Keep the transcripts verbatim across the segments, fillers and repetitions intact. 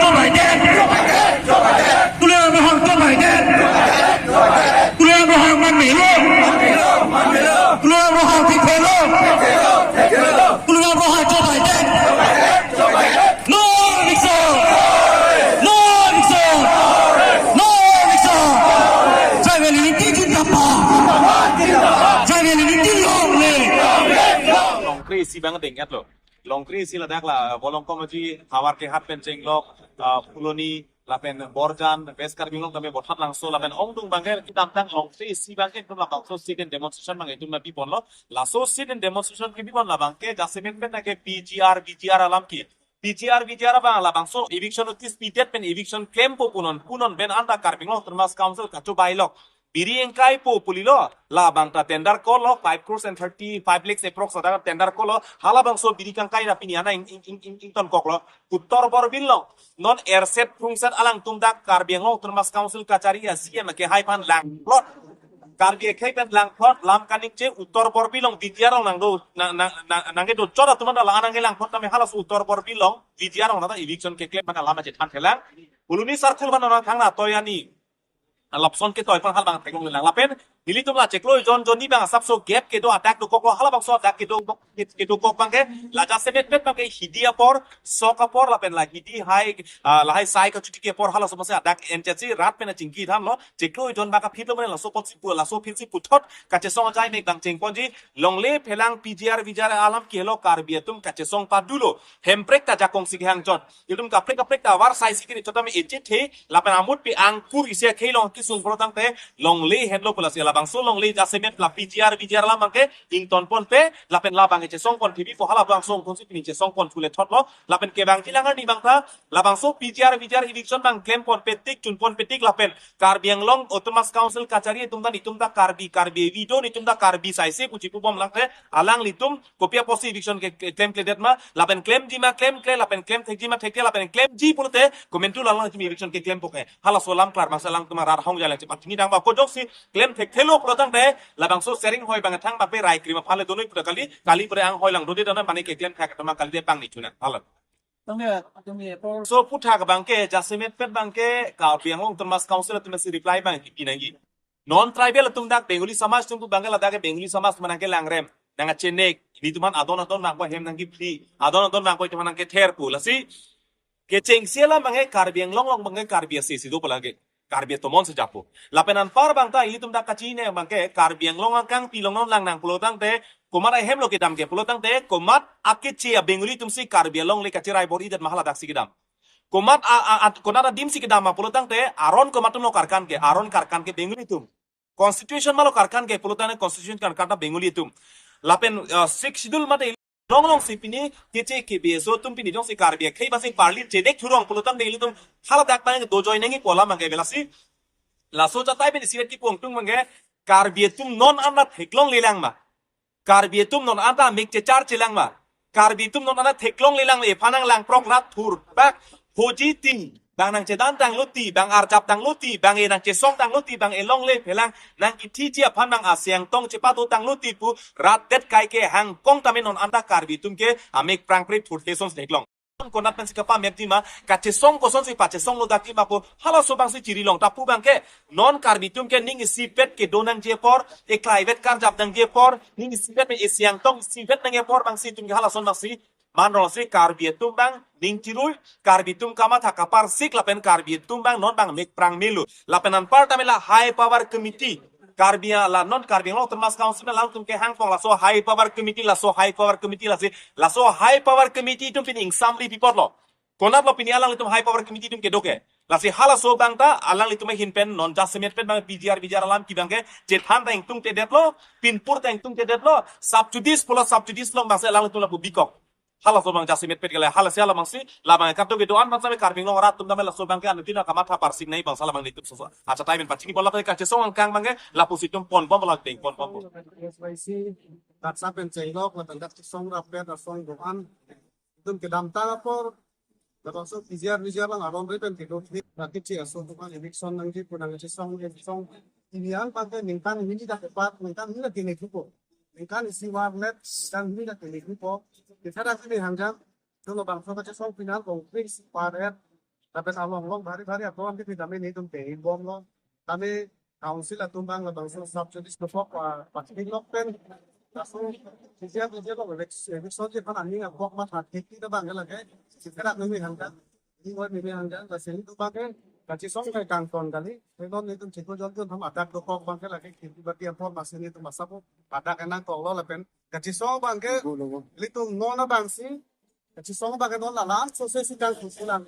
Joe Biden. Tuliram Ronghang Joe Biden. Tuliram Ronghang manmelo. Tuliram Ronghang thekthelo. Tuliram Ronghang Joe Biden. No eviction. No eviction. No eviction. Tribal unity zindabad. Tribal unity long live. Longkre isi abang dengketlo. Longkre isi ladak la Volongkom Aji, Howraghat pen chenglok, ah, Phuloni, lapen Borjan, West Karbi Anglong tame Bothatlangso, lapen ongdung abangke kedamtang Longkre isi abangke itum labangso sit-in demonstration abang itum nangpiponlo. Laso sit-in demonstration kepipon labangke jasemet pen nangke P G R, V G R alam ke. P G R, V G R abang labangso eviction notice pidet pen eviction klempo punon, punon pen anta Karbi Anglong Autonomous Council kachobailok. Biri ingkaipo pulilo, labang ta tender call lo, five crores and thirty-five lakhs approx ada tender call lo, halabangso biri kangkai na pini ana ing, ing, ing, ing, ingtonkoklo, Uttar Borbil along, non erset prungset alangtum dak Karbi Anglong Autonomous Council kachari a C M akhei aphan langplot. Karbi akhei aphan langplot, lam kaningje Uttar Borbil along V G R along nangdo, na, na, na, nangkedo chot atum anta la nangkelangplot tame halaso Uttar Borbil along, V G R along nata eviction keklem mana lama chethan thelang. Phuloni circle mana nang thangna toyani. Lapson ketoi aphan halabang theklonglelang lapen nelitum la chiklo jon jonni abang asapso gap kedo adak dokoklo, halabangso adak kedo, kedokok abangke la jasemet pen abangke hidi apor, sok apor lapen la hidi hai, ah, lahai sai kachotiki apor halaso masi adak enchesi rat pen achingki thanlo, chiklo jon abang kaphitlo mane laso apotsi pu, laso apotsi puthot kachesong ajai mek abang chengponji, longle phelang P G R V G R alam kehelo Karbi atum kachesong padulo, Hemprek ta jakong si kehang chot. Itum kaprek kaprek ta war sai si kini chot tame echethe, lapen amutpi angkur isi akhei along kesung pulo tangte, longle henlo pu lasi labangso longle jasemet la P G R V G R alam abangke ingtonponpe, lapen labang kechesongpon thibipo halabangso ington si pini chesongpon thule thotlo, lapen kevang kelang arni abang ta, labangso P G R V G R eviction abang klemponpetik, chunponpetik lapen, Karbi Anglong Autonomous Council kachari atum ta nitum ta Karbi, Karbi avi do nitum ta Karbi saise pu chipubom langte, alanglitum, kopi apotsi eviction ke, ke, klemkledet ma, lapen klemji ma klemkle, lapen klemthekji ma thekthek, lapen klemji pulote, komantu alanglitum eviction keklempo ke. Halaso alam klar masa alangtum rat hong jalang chepat chini dang ba kojoksi, klemthekthelo pulo tangte, labangso sharing hoi abang thang bape rai krima phale donoi puta kali, kali pura anghoi lang dode dana mane keklemthek tama kalidet abang ni chuna. Hala. Tangte, tangte, apor. So puthak abangke, jasemet pen abangke, Karbi Anglong Autonomous Council atum si reply abang kipi nangji. Non tribal atum dak Bengali samaj atum abangke ladak ke Bengali samaj manang ke langrem. Nang achenek, nelitum aphan adon adon nangpo hem nangkiphi, adon adon nangpo itum aphan nangkether pu. Lasi, kechengsi alam abangke Karbi Anglong along abangke Karbi ase si do pu lake. Karbi atomon si japo. Lapen anpar abang ta ilitum dak kachini abangke Karbi Anglong angkang pilong non lang nang pulo tangte, komat ahemlo kedam ke pulo tangte, komat akeche a Bengali atum si Karbi alongle kacherai bor-idet ma haladak si kedam. Komat a, a, a, komat adim si kedam ma pulo tangte, aron komat atumlo karkan ke, aron karkan ke Bengali atum. Constitution malo karkan ke pulo tangte, constitution karkan ta Bengali atum. Lapen, uh, Sixth Schedule mate Anglong along si pini keche ke B S O atum pini jongsi Karbi akhei abang si parlin chenek thurong pulo tangte ilitum haladak abang dojoi nangji pu alam abangke ave lasi. Laso chatai pini siret kipong tung abangke Karbi atum non anta theklonglelang ma. Karbi atum non anta mik chechar chelang ma. Karbi atum non anta theklonglelang ma ephan nanglangprok rat thurpak hoji ti. Bang nangchedan tanglo ti, bang arjap tanglo ti, bang e nangchesong tanglo ti, bang e longle phelang nangkithiji aphan bang asiang tong chepado tanglo ti pu rat det kai kehang kong tame non anta Karbi atum ke amik prangpri thurthe ason si theklong. Konat pen si kapamepji ma, kachesong kosonsi pachesonglo dakji ma pu, halaso abang si chiri long ta pu abangke, non Karbi atum ke ning isipet kedo nangji apor, eklaivet karjap nangji apor, ning isipet me isiang tong isipet nangji apor abang si itum ke halason abang si, manrong si Karbi atum abang ning chirui, Karbi atum kamatha kaparsik lapen Karbi atum abang non abang mik prang melo. Lapen anpar tame la High Power Committee. Karbi a la non Karbi Anglong Autonomous Council alangtum kehangpong laso High Power Committee, laso High Power Committee lasi, laso High Power Committee atum pini ingsamri pipotlo. Konatlo pini alanglitum High Power Committee atum kedo ke. Lasi halaso abang ta alanglitum ahin pen non jasemet pen abang P G R V G R alam ke abangke chethan ta ingtungtedetlo, pinpur ta ingtungtedetlo, sub judice pulo sub judice along abang si alanglitum lapu bikok. Halaso abang jasemet pen ke la, halasi hala abang si, labang kato kedo-an abang same Karbi Anglong arat atum tame laso abangke anuttin kamatha parsik nangji abang si labang nelitum soso. Acha time in pachini bola kachesong angkang abangke, lapusi itum ponbomlo dengponbomlo. S Y C, dak sa pen chenglok, lapen dak chesong rapet, asong do-an. Itum kedamtang apor, labangso P G R V G R along aron ri pen kedo, dak keche aso do-an eviction nangji pu nangchesong, eviction. Ini yang pakai ningkan ini dak kepat, ningkan ini lagi nih cukup. Ningkan isi warnet, ningkan ini dak kelik po. Kita dak ini hangjang, kalau bangso kachesong pinal kongpring si paret. Lapen along along bhari bhari aprogram ke tame netum tengin bomlo. Tame council atum abang labangso sub judice dokok pa patik lok pen. Laso sisi sisi lok election, election ji pan aning abok ma thak thek ti abang lake. Sisi rak numi hangkan. Ni oi numi hangkan. Lasi netum abang ke kachesong ke kangton kali. Netum netum chiklo jon jon ham adak dokok abang ke lake khiti bati ampon masi netum asapo adak enang koklo lapen kachesong abang ke ilitum non abangsi kachesong abang ke non lalam so se si kangton si lang.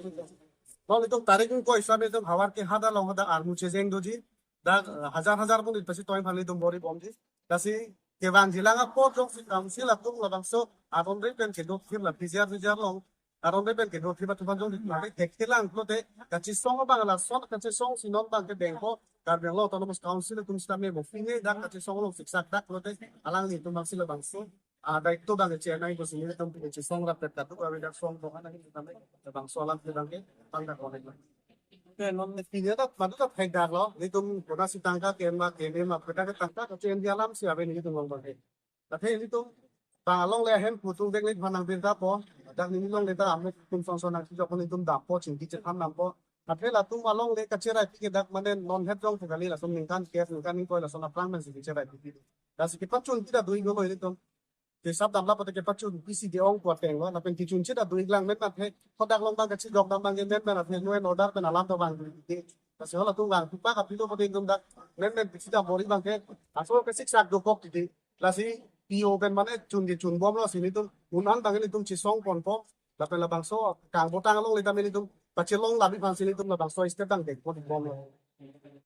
Non ilitum tarik ko isam netum havar ke hadak along hadak armu chejeng doji. Dak, eh, hajar hajar pon ipasi toin phani tum bori bomji. Lasi kevangji lang apot jongsi council atum labangso aron re pen kedo thir la P G R V G R along aron re pen kedo thir ba tuban jongsi thek thelang pulote kachesong abang lason kachesong si non abang ke bengko Karbi Anglong Autonomous Council atum sitame bo pine dak kachesong along siksak dak pulote alanglitum abangsi labangso, ah, daito abang ke chenai ko sini atum kachesong rapet katu awi dak song bong anak atum tame labangso alam ke abang ke pangdak konek. Ke non pine dak madu dak thek daklo, netum kona si tangka ke ma ke ma peta ke tangka ke chen dia alam si ave netum long bang ke. Tapi netum bang along le ahem putung dek le phanang birta po, dak nini longle ta amu tum song song nang sijok netum dampo chingki chethan dampo. Tapi latum alongle kacherai pi ke dak mane non het jong kali latum ningkan kes ningkan ningkoi lason aphrang men si kacherai pi. Lasi kepachun kita dui golo netum. Kesap damla pate kepachun pisi de ong kuat tenglo, lapen kechun chita dui lang men mat he, kodak long bang kachijok dam bang ke men men mat he, law and order pen alam to bang. Lasi halatum bang, tupa kapilo pate netum dak, men men pisi dam bori abang ke, aso ke siksak dokok titi. Lasi P O pen mane chun kechun bomlo si netum, un an bang netum chesong ponpo, lapen labangso, kang botang alongle tame netum, pachelong labi bang si netum labangso step tang dek pot bomlo.